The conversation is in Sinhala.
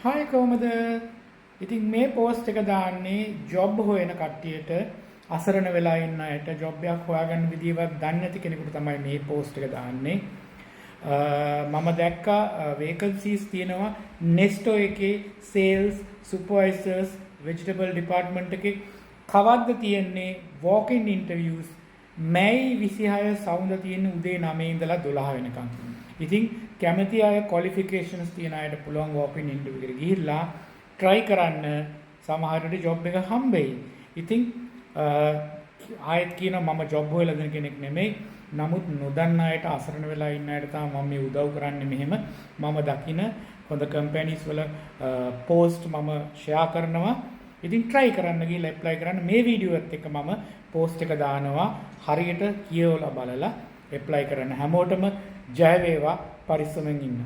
හායි, කොහමද? ඉතින් මේ පෝස්ට් එක දාන්නේ ජොබ් හොයන කට්ටියට, අසරණ වෙලා ඉන්න අයට, ජොබ් එකක් හොයාගන්න විදියවත් දන්නේ නැති කෙනෙකුට තමයි මේ පෝස්ට් එක දාන්නේ. මම දැක්කා වේකන්සීස් තියෙනවා නෙස්ටෝ එකේ සේල්ස් සුපර්වයිසර්ස්, වෙජිටබල් ඩිපාර්ට්මන්ට් එකේ. කවද්ද තියෙන්නේ වෝක් ඉන් ඉන්ටර්වියුස්? මැයි 26 සඳුදා තියෙන උදේ 9 ඉඳලා 12 වෙනකන්. ඉතින් කැමති අය, ක්වොලිෆිකේෂන්ස් තියෙන අයට පුළුවන් වෝක් ඉන් ඉන්ටර්වියු එකට ගිහිල්ලා try කරන්න. සමහර විට ජොබ් එක හම්බෙයි. ඉතින් ආයෙත් කියනවා, මම ජොබ් හොයලා දෙන කෙනෙක් නෙමෙයි. නමුත් නොදන්න අයට, අසරණ වෙලා ඉන්න අයට තමයි මම මේ උදව් කරන්නේ මෙහෙම. මම දකින හොඳ කම්පැනිස් වල පෝස්ට් මම ෂෙයා කරනවා. ඉතින් try කරන්න, ගිහිල්ලා ඇප්ලයි කරන්න. මේ වීඩියෝ එකත් එක්ක මම පෝස්ට් එක දානවා. හරියට කියවලා බලලා ඇප්ලයි කරන්න. හැමෝටම ජය වේවා. පරිස්සමෙන් ඉන්න.